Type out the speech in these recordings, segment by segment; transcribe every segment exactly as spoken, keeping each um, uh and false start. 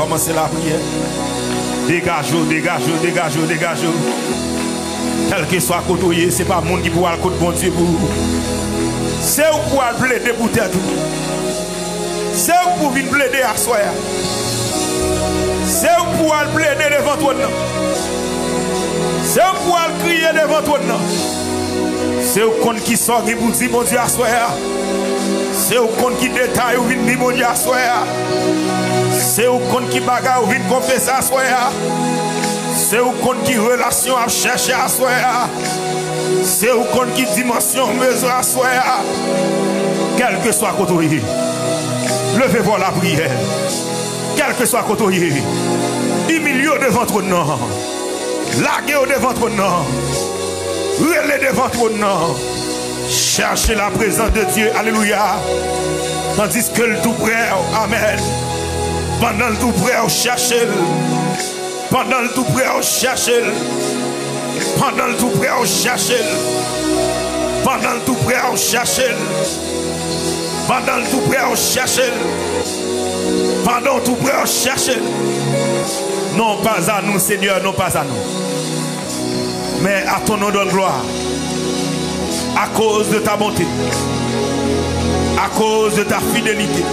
kòmanse lapriyè. Degaje w, degaje w, degaje w, degaje w. Kèlkeswa kote w ye, se pa moun ki pou al kot Bondye pou ou. Se ou k pou al plede pou tèt ou. Se ou k pou vin plede aswè a. Se ou k pou al plede devan twòn nan. Se ou k pou al kriye devan twòn nan. Se ou k konn kisa w gen pou di Bondye aswè a. Se ou k konn ki detay ou vin di Bondye aswè a. Se ou k konn ki bagay ou vin konfese aswè a. Se ou k konn ki relasyon w ap chèche aswè a. Se ou k konn ki dimansyon w bezwen aswè a. Kèlkeswa kote w ye, leve vwa w lapriyè. Kèlkeswa kote w ye, imilye w devan twòn nan. Lage w devan twòn nan. Rele devan twòn nan. Cherchez la présence de Dieu. Alelouya. Tandis ke l tou prè w. Amèn. Pandan l tou prè w, chèche l. Pandan l tou prè w, chèche l. Pandan l tou prè w, chèche l. Pandan l tou prè w, chèche l. Pandan l tou prè w, chèche l. Pandan w tou prè w, chèche l. Non pas à nous, Seigneur, non pas à nous. Mais à ton nom donne gloire. À cause de ta bonté. À cause de ta fidélité.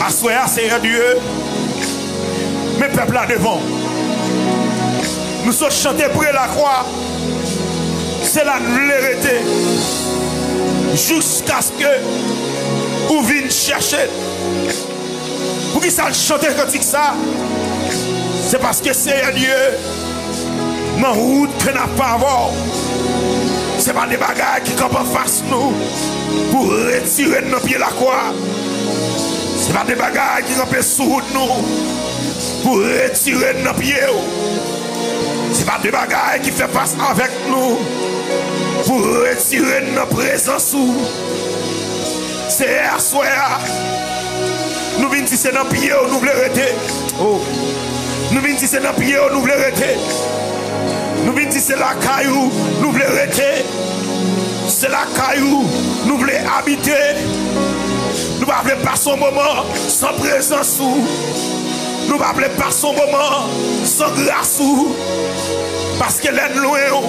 Aswè a, Seyè Dye, men pèp la devan w. Nou sot chante pre lakwa. Se la n vle rete. Jiskaske ou vin chèche n. Poukisa n chante kantik sa? Se paske, Seyè Dye, nan wout ke n ap fè avè w, se pa de bagay ki kanpe anfas nou pou retire n nan pye lakwa. Se pa de bagay ki kanpe sou wout nou pou retire n nan pye w. Se pa de bagay ki fè fas avèk nou pou retire n nan prezans ou. Seyè, aswè a, nou vin di se nan pye w nou vle rete. Oh. Nou vin di se nan pye w nou vle rete. Nou vin di se lakay ou nou vle rete. Se lakay ou nou vle abite. Nou pa vle pase yon moman san prezans ou. Nou pa vle pase yon moman san gras ou. Paske lè n lwen w,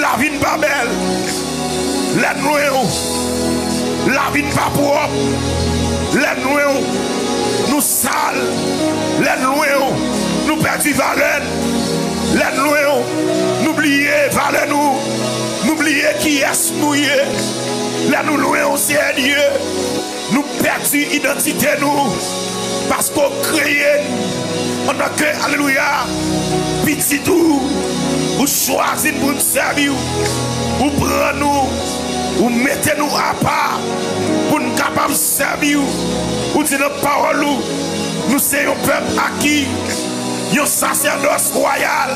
lavi n pa bèl. Lè n lwen w, lavi n pa pwòp. Lè n lwen w, nou sal. Lè n lwen w, nou pèdi valè n. Lè n lwen w, nou bliye valè nou. Nou bliye kiyès nou ye. Lè nou lwen w, Seyè Dye, nou pèdi idantite nou. Paske w kreye n antanke, alelouya, pitit ou. Ou chwazi n pou n sèvi w. Ou pran nou, ou mete nou apa pou n kapab sèvi w. Ou di nan pawòl ou, nou se yon pèp aki, yon sasèdòs wayal.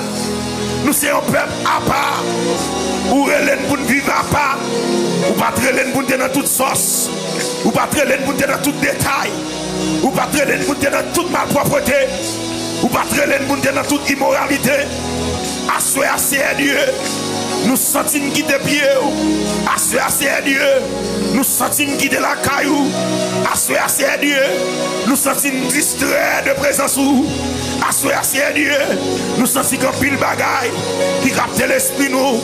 Nou se yon pèp apa. Ou rele n pou n viv apa. Ou pa t rele n pou n te nan tout sòs. Ou pa t rele n pou n te nan tout detay. Ou pa t rele n pou n te nan tout malpwòpte. Ou pa t rele n pou n te nan tout imoralite. Aswè a, Seyè Dye, nou santi n kite pye w. Aswè a, Seyè Dye, nou santi n kite lakay ou. Aswè a, Seyè Dye, nou santi n distrè de prezans ou. Aswè a, Seyè Dye, nou santi gen anpil bagay ki kapte lespri nou,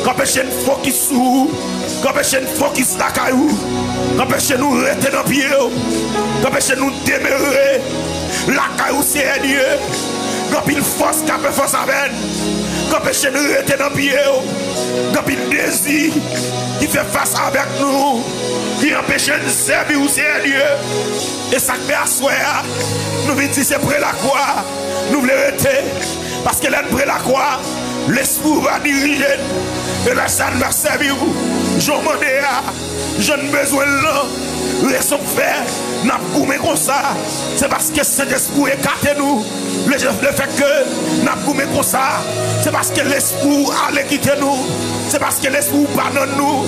k anpeche n fokis sou ou, k anpeche n fokis lakay ou, k anpeche nou rete nan pye w, k anpeche nou demere lakay ou, Seyè Dye. Gen anpil fòs k ap fè fas avè n, k anpeche n rete nan pye w. Gen anpil dezi ki fè fas avèk nou, ki anpeche n sèvi w, Seyè Dye. E sa k fè aswè a, nou vin di se pre lakwa nou vle rete. Paske lè n pre lakwa, Lespri w va dirije n. E lè sa a n va sèvi w jan w mande a, jan n bezwen l lan. Rezon k fè n ap goumen konsa, se paske Sentespri w ekate nou. Le, lefètke n ap goumen konsa, se paske Lespri w ale kite nou. Se paske Lespri w pa nan nou.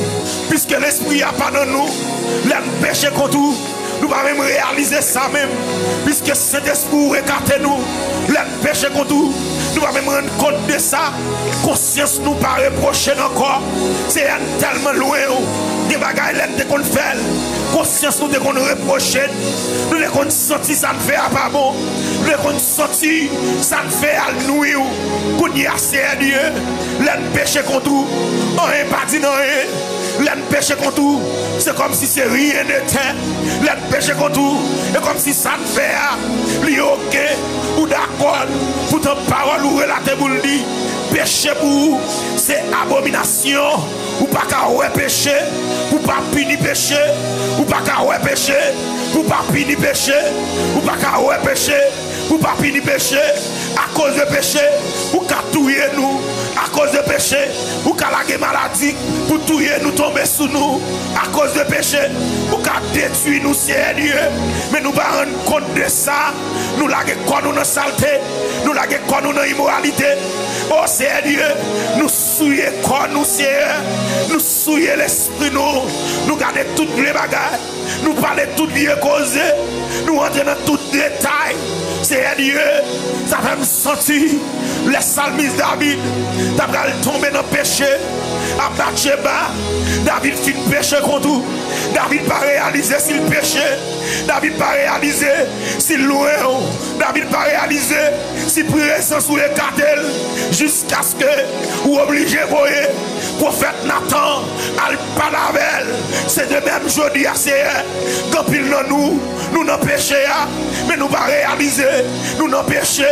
Piske Lespri a pa nan nou, lè n peche kont ou, nou pa menm reyalize sa menm, piske Sentespri w ekate nou. Lè n peche kont ou, nou pa menm rann kont de sa. Konsyans nou pa repwoche n ankò. Seyè, n tèlman lwen w. Gen bagay lè n te konn fè l, Konsyans nou te konn repwoche n. Nou te konn santi sa n fè a pa bon. Nou te konn santi sa n fè a nwi w. Kounye a, Seyè Dye, lè n peche kont ou, anyen pa di n anyen. Lè n peche kont ou, se kòmsi se rien n'était. Lè n peche kont ou, e kòmsi sa n fè a, li oke, ou dakò l. Poutan pawòl ou relate pou l di, peche pou ou, se abominasyon. Ou pa ka wè peche pou pa pini peche. Ou pa ka wè peche pou pa pini peche. Ou pa ka wè peche pou pa pini peche. Akoz de peche, ou ka touye nou. Akoz de peche, ou ka lage maladi pou touye nou, tonbe sou nou. Akoz de peche, ou ka detwi nou, Seyè Dye. Men nou pa rann kont de sa. Nou lage kò nou nan salte. Nou lage kò nou nan imoralite. O Seyè Dye, nou souye kò nou, Seyè. Nou souye lespri nou. Nou gade tout vye bagay. Nou pale tout vye koze. Nou antre nan tout detay. Seyè Dye, sa fè m santi lè salmis David ta pral tonbe nan peche a Batcheba. David fin peche kont ou. David pa reyalize si l peche. David pa reyalize si l lwen w. David pa reyalize si prezans ou ekate l, jiskaske ou oblije voye pwofèt Natan al pale avè l. Se de menm jodi a, Seyè, gen anpil nan nou, nou nan peche a, men nou pa reyalize nou nan peche,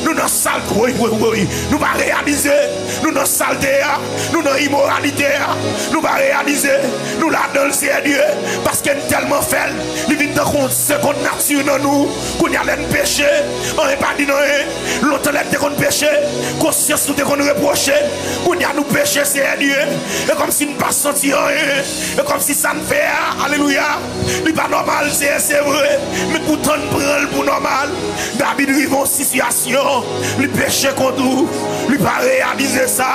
nou nan salte, woy, woy, woy. Nou pa reyalize nou nan salte a, nou nan imoralite a, nou pa reyalize nou ladan l, Seyè Dye, paske n tèlman fè l, li vin tankou yon segond nati nan nou. Kounye a, lè n peche, anyen pa di n anyen. Lontan, lè n te konn peche, konsyans nou te konn repwoche n. Kounye a, nou peche, Seyè Dye, e kòmsi n pa santi anyen. E kòmsi sa n fè a, alelouya, li pa nòmal, Seyè, se vre, men poutan n pran l pou nòmal. David rive yon sitiyasyon, li peche kont ou, li pa reyalize sa.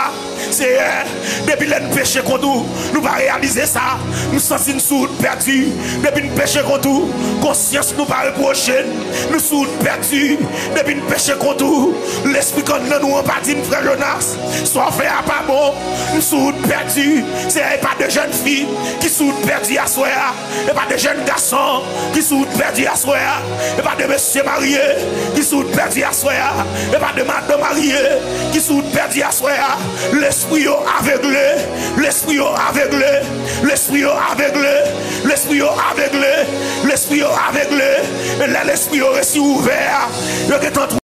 Seyè, depi lè n peche kont ou, nou pa reyalize sa. M santi n sou wout pèdi. Depi n peche kont ou, konsyans nou pa repwoche n. Nou sou wout pèdi. Depi n peche kont ou, lespri k anndan nou an pa di n, frè Jonas, sa w fè a pa bon. M sou wout pèdi. Seyè, e pa de jèn fi ki sou wout pèdi aswè a. E pa de jèn gason ki sou wout pèdi aswè a. E pa de mesye marye ki sou wout pèdi aswè a. E pa de madanm marye ki sou wout pèdi aswè a. Lespri yo avegle. Lespri yo avegle. Lespri yo avegle. Lespri yo avegle. Lespri yo avegle. E lè lespri yo resi ouvè a, yo gentan